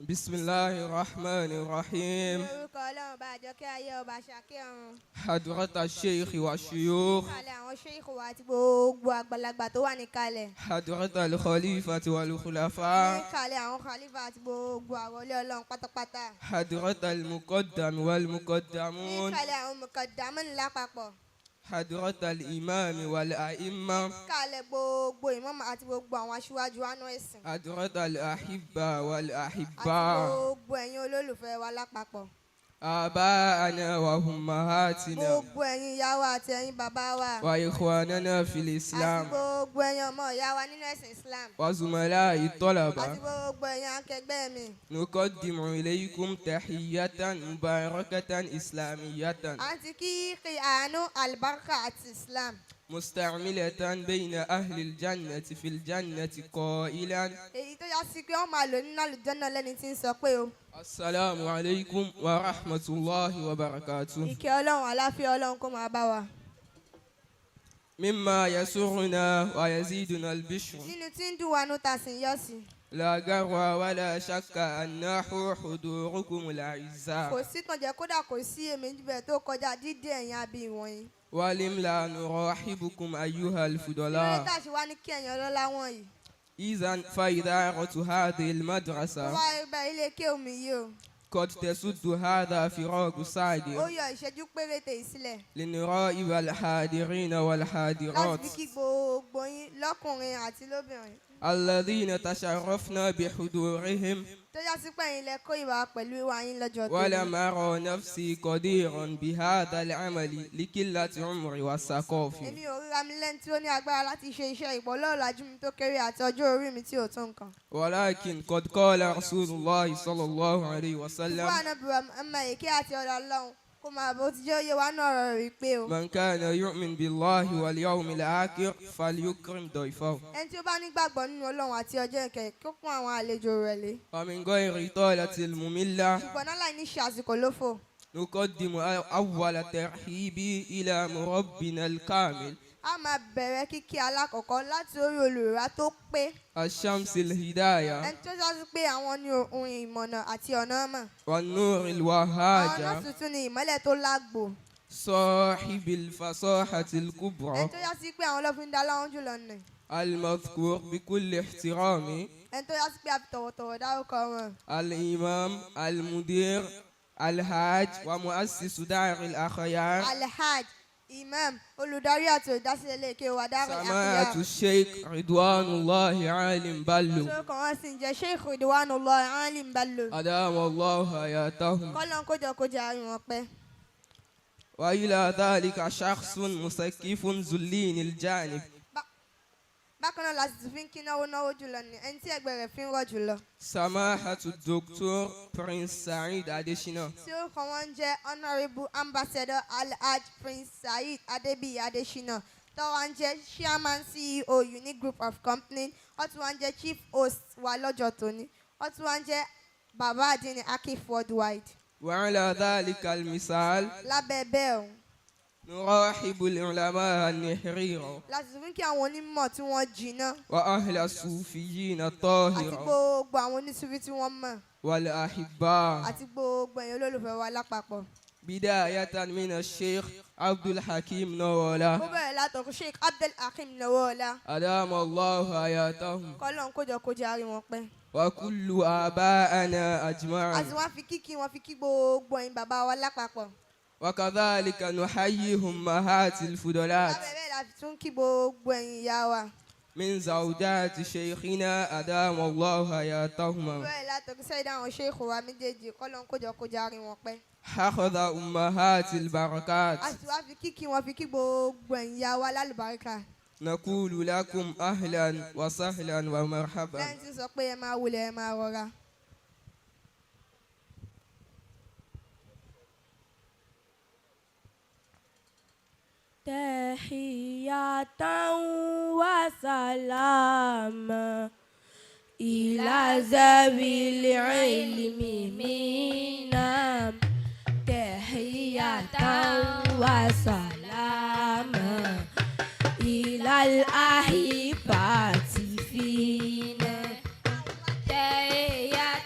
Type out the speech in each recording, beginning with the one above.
بسم الله الرحمن الرحيم. Ní orúkọ Ọlọ́run bá àjọkẹ́ ayé, ọba àṣàkẹ́ ọ̀run. حضرة الشيخ والشيوخ. Kalẹ̀ àwọn ṣéèkù wa àti gbogbo àgbàlagbà tó wà níkalẹ̀. حضرة الخليفة والخلفاء. Níkalẹ̀ àwọn khalifa àti gbogbo àròlé Ọlọ́run pátápátá. حضرة المقدم والمقدمون. Níkalẹ̀ àwọn mùkàdámù lápapọ̀. حضرة الإمام والأئمة. Níkalẹ̀ gbogbo ìmáàmù àti gbogbo àwọn aṣíwájú àánú ẹ̀sìn. حضرة الأحبة Àti والأحباء. gbogbo ẹ̀yin olólùfẹ́ wa lápapọ̀. آباءنا وأمهاتنا. Gbogbo ẹ̀yin ìyá wa àti ẹ̀yin bàbá wa. وإخواننا في Àti الإسلام. gbogbo ẹ̀yin ọmọ ìyá wa nínú ẹ̀sìn Islam. وزملاء الطلبة. Àti gbogbo ẹ̀yin akẹgbẹ́ mi. نقدم إليكم تحية مباركة إسلامية. Àti kí àánú àlùbáríkà àti Islam. مستعملة بين أهل الجنة في الجنة قائلا: Èyí tó yá sí pé wọ́n máa lò nínú àlùjànnà lẹ́ni tí ń sọ pé o. السلام عليكم ورحمة الله وبركاته. Ìkẹ́ Ọlọ́run, àláfíà Ọlọ́run kó máa bá wa. مما يسرنا ويزيدنا البشر. Nínú tí ń dùn wa nú ta sì ń yọ̀ sí. لا جرى ولا شك أنه حضوركم الأعزاء. Kò sí tànjẹ́, kódà kò sí èmi níbẹ̀ tó kọjá dídé ẹ̀yin abí wọ̀nyí. ولم لا نرحبكم أيها Kí ló dé الفضلاء؟ tá a ṣe wá ní kí ẹ̀yin ọlọ́lá wọ̀nyí? إذا فإدارة هذه المدرسة Wá ibẹ̀ ilé kéwù mi yìí o. قد تسد هذا فراغ Ó سعد yọ ìṣẹ́jú péréte yìí sílẹ̀. لنرائب الحاضرين Láti والحاضرات fi kí gbogbo yín lọ́kùnrin àti lóbìnrin. الذين تشرفنا بحضورهم. Tó já sí pé ẹ̀yin lẹ kó ìwà pẹ̀lú ìwà yín lọ́jọ́ tó. ولم أرى نفسي قديرا بهذا العمل لقلة عمري والثقافة. Èmi ò ríra mi lẹ́ni tí ó ní agbára láti ṣe iṣẹ́ ìpọ̀ lọ́ọ̀lájú mi tó kéré àti ọjọ́ orí mi tí ò tó nǹkan. ولكن قد قال رسول الله صلى الله عليه Fún وسلم: ànábìrà ẹ̀mọ èké àti ọ̀rọ̀ Ọlọ́run kó máa bó ti jẹ́ òye wa náà ọ̀rọ̀ rí pé o. من كان يؤمن بالله واليوم الآخر فليكرم ضيفه. Ẹni tí ó bá nígbàgbọ́ nínú Ọlọ́run àti ọjọ́ ìkẹyìn, kó pọ́n àwọn àlejò rẹ̀ lé. ومن غير إطالة المملة، Ṣùgbọ́n náà láì ní ṣe àsìkò lófò. نقدم أول ترحيب إلى مربنا الكامل، A máa bẹ̀rẹ̀ kíkí alákọ̀ọ́kọ́ láti orí olùrà tó pé. الشمس الهداية، Ẹni tó já sí pé àwọn ní ohun ìmọ̀nà àti ọ̀nà mọ̀. والنور Àwọn náà الوهاج، tuntun ní ìmọ́lẹ̀ tó lágbo. صاحب الفصاحة Ẹni الكبرى، tó já sí pé àwọn ló fi ń dá láwọn jùlọ nì. المذكور بكل احترام، Ẹni tó já sí pé a fi tọ̀wọ̀tọ̀wọ̀ dárúkọ wọn. الإمام المدير الحاج ومؤسس دار الأخيار، Alhaj imam, olùdarí àti olùdásílẹ̀ ilé ike wa Darul سماحة Akhyar. الشيخ رضوان الله عالم بلو. Orúkọ wọn sì ń jẹ́ Sheikh Ridwanullah Alim Bello. أدام الله حياتهم. Kọ́lọ́n kójọ kójọ àárín wọn pẹ́. وإلى ذلك شخص مسكف ذلين الجانب، Bákan náà láti tún fi ń kí náwó náwó jùlọ ní ẹni tí ẹgbẹ́ rẹ̀ fi ń rọ̀ jùlọ. سماحة الدكتور برنس سعيد أديشنا، Tí orúkọ wọn ń jẹ́ Honourable Ambassador Alhaj Prince Saheed Adebiyi Adesina, tó wá ń jẹ́ Chairman CEO Unique Group of Company. Wọ́n tún wá ń jẹ́ Chief Host wa lọ́jọ́ tòní. Wọ́n tún wá ń jẹ́ Bàbá Àdínní Akif Worldwide. وعلى ذلك المثال، Lábẹ́ bẹ́ẹ̀ òun نرحب العلماء النحرير، láti tún fi ń kí àwọn onímọ̀ tí wọ́n jìnnà، وأهل الصوفيين àti الطاهرة، gbogbo àwọn onísúfí tí wọ́n mọ̀، والأحباء، àti gbogbo ẹ̀yin olólùfẹ́ wa lápapọ̀. بداية من الشيخ عبد الحكيم نولا، Ó bẹ̀rẹ̀ látọ̀kọ̀ Sheikh Abdul Hakim Nawọ́lá. أدام الله حياتهم. Kọ́lọ́n kójọ kójọ àárín wọn pẹ́. وكل آباءنا A أجمعين. sì wá fi kíkí wọn fi kí gbogbo ẹ̀yin bàbá wa lápapọ̀. وكذلك نحيي أمهات الفضلات، Lábẹ́ bẹ́ẹ̀ la fi tún kí gbogbo ẹ̀yin ìyá wa. من زوجات شيخنا أدام الله حياتهما. Bẹ́ẹ̀ látọ̀kọ̀ sẹ́yìn àwọn sheikh wa méjèèjì, kọ́lọ́n kójọ kójọ àárín wọn pẹ́. حفظ أمهات البركات. A sì wá fi kíkí wọn fi kí gbogbo ẹ̀yin ìyá wa lálùbáríkà. نقول لكم أهلا وسهلا ومرحبا. Lẹ́yìn tí ń sọ pé ẹ máa wulẹ̀, ẹ máa rọra. تحية وسلاما إلى ذوي العلم منا، تحية وسلاما إلى الأحبة فينا. تحية.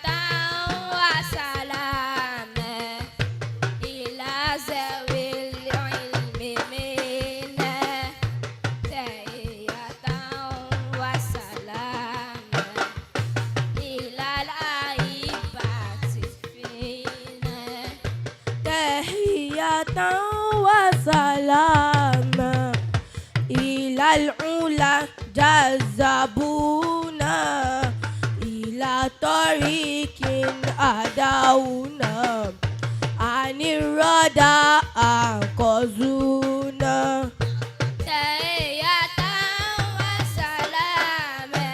تحية وسلاما إلى العلا جذبونا إلى طريق أداونا عن الردى أنقذونا. تحية وسلاما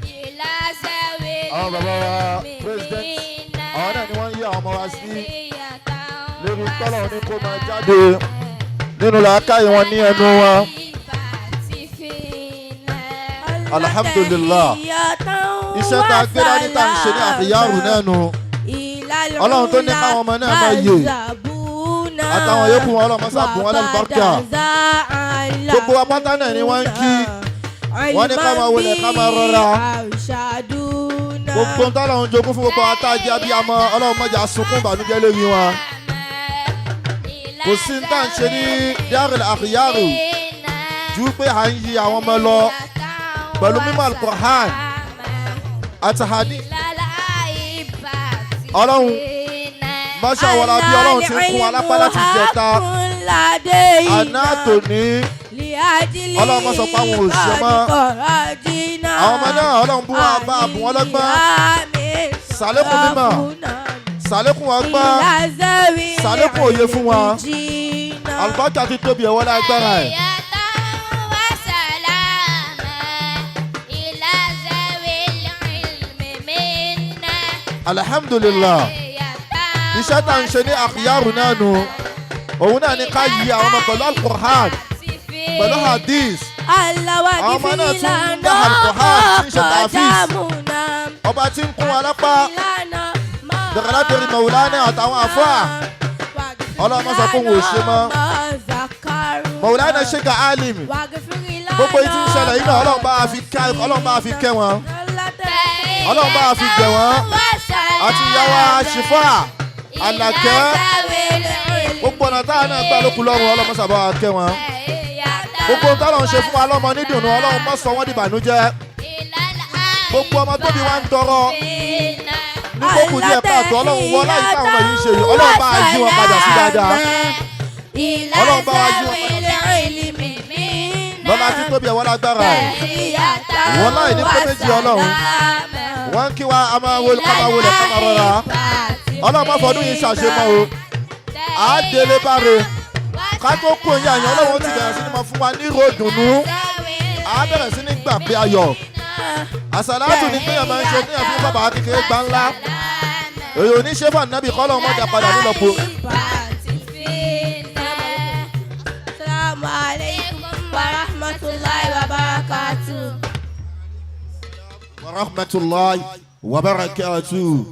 إلى ذوي Àwọn bàbá wa العلم president, منا. àwọn náà ni wọ́n ń yí àwọn ọmọ wa sí تحية lórí tọ́lọ̀ ní kó máa jáde nínú làákàyè wọn ní ẹnu wọn. Alhamdulillah. Iṣẹ́ tá a gbé dání tá à ń ṣe ní àfihàn náà nu. Ọlọ́run tó ní káwọn ọmọ náà máa yè. Àtàwọn yòókù wọn, Ọlọ́run mọ́sá bùn wọn lálùbáríkà. Gbogbo wa pátá náà ni wọ́n ń kí. Wọ́n ní ká máa wọlé, ká máa rọra. Gbogbo ń tọ́lọ́run jogún fún gbogbo àtàjẹ́ abiyamọ, Ọlọ́run má jẹ́ á sunkún ìbànújẹ́ lórí wọn. Kò sí ní tá à ń ṣe ní Darul Akhyar ju pé à ń yí àwọn ọmọ lọ pẹ̀lú mímọ̀ Al-Qur'an àti hadith. Ọlọ́run mọ́ṣá wọlá bí Ọlọ́run ti ń kún wa lápá láti jẹta àná tòní. Ọlọ́run má sọ pé àwọn ò ṣe mọ́. Àwọn ọmọ náà, Ọlọ́run bú wọn bá bù wọn lọ́gbọ́n, sàlékún mímọ̀, sàlékún ọgbọ́n, sàlékún òye fún wọn. Àlùbáríkà ti tóbi ẹ̀wọ́ lágbára ẹ̀. إلى ذوي العلم منا. Alhamdulillah, iṣẹ́ tá à ń ṣe ní àkìyàrú náà nu, òun náà ní ká yí àwọn ọmọ pẹ̀lú Al-Qur'an, pẹ̀lú hadith. Àwọn ọmọ náà tún ń dá Al-Qur'an tí ń ṣe tàfíìs. Ọba tí ń kún wa lápá bẹ̀rẹ̀ látòrí Mọ̀wúlánà àtàwọn àfáà, Ọlọ́run má sọ pé òun ò ṣe mọ́. Mọ̀wúlánà Sheikh Alim, gbogbo èyí tí ń ṣẹlẹ̀ yìí náà, Ọlọ́run bá fi kẹ́ wọn, Ọlọ́run bá fi gẹ̀ wọ́n, àti ìyá wa Ṣìfà Àlàkẹ́. Gbogbo ọ̀nà táwọn náà gbà lókun lọ́rùn, Ọlọ́run má sábà wá kẹ́ wọn. Gbogbo ohun táwọn ń ṣe fún wa lọ́mọ nídùnnú, Ọlọ́run má sọ wọ́n di ìbànújẹ́. Gbogbo ọmọ tóbi wa ń tọrọ ní kókù díẹ̀ káàtó, Ọlọ́run wọ láyé táwọn ọmọ yìí ń ṣe yìí, Ọlọ́run bá yí wọn padà sí dáadáa. Ọlọ́run bá wa yí wọn padà lọ́la tí tóbi ẹ̀wọ́n lágbára ẹ̀ wọ́n láì ní pé méjì. Ọlọ́run wọ́n ń kí wa, a máa wọlé, ká máa wọlé, ká máa rọra. Ọlọ́run má fọdún yìí ṣàṣemọ́ o. À á délé báre ká tó kó yín àyàn. Ọlọ́run ti bẹ̀rẹ̀ sí ni máa fún wa ní ròdùnú, à á bẹ̀rẹ̀ sí ní gbà pé ayọ̀. Àsàlátù ní kéèyàn máa ń ṣe, kéèyàn fún bàbá kékeré gbá ńlá, èyí ò ní ṣe fún ànábì kọ́ lọ́wọ́ mọ́jà padà nílọ́po. Assalamu alaikum wa rahmatullahi wa barakatuh. Wa rahmatulahi wa barakatuh.